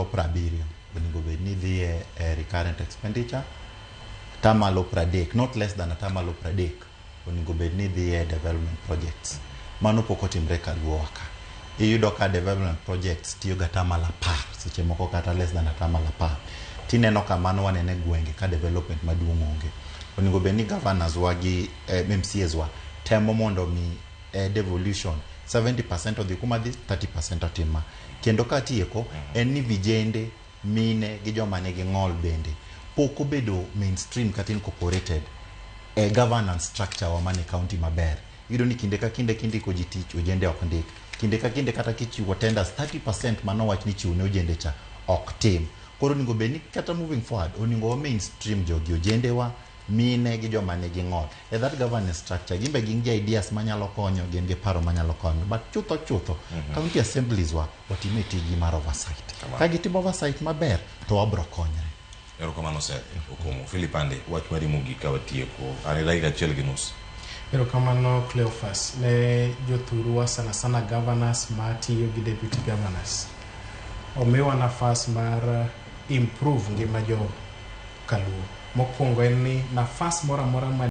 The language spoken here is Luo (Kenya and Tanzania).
Atamalo 70 onego bed ni dhi e recurrent expenditure, atamalo 30, not less than atamalo 30 onego bed ni dhi e development projects. Mano pok otimre kaluowa ka. Iyudo ka development projects tiyo ga atamalo 10, seche moko kata less than atamalo 10. Tineno ka mano wanene gwenge ka development maduong' onge. Onego bed ni governors wa gi MCAs wa temo mondo mi devolution 70% odhi kuma dhi, 30% otima. Kendo katieko, en ni vijende, mine gi joma nigi ng'ol bende pok obedo mainstream kata incorporated e governance structure wa mane county maber. Iyudo ni kinde ka kinde kindiko ji tich, ojende ok ndik. Kinde ka kinde kata kichiwo tenders, 30% manowach ni chiwo ne ojende cha ok tim. Koro onego bed ni kata moving forward onego wa mainstream jogi, ojende wa, mine gi joma nigi ng'ol e that governance structure. Gin be gin gi ideas manyalo konyo, gin gi paro manyalo konyo, but chutho chutho county assemblies wa otime tijgi mar oversight. Ka gitimo oversight maber to wabro konyre. Erokamano, Seth Okumu. Philip Ande, wach mari mogik ka watieko. An gi dakika 1.5. Erokamano, Cleophas. Ne jothurwa, sana sana governors matiyo gi deputy governors. Omiwa nafas mar improve ngima jo kaluo. Mokwongo en ni nafas moro amora ma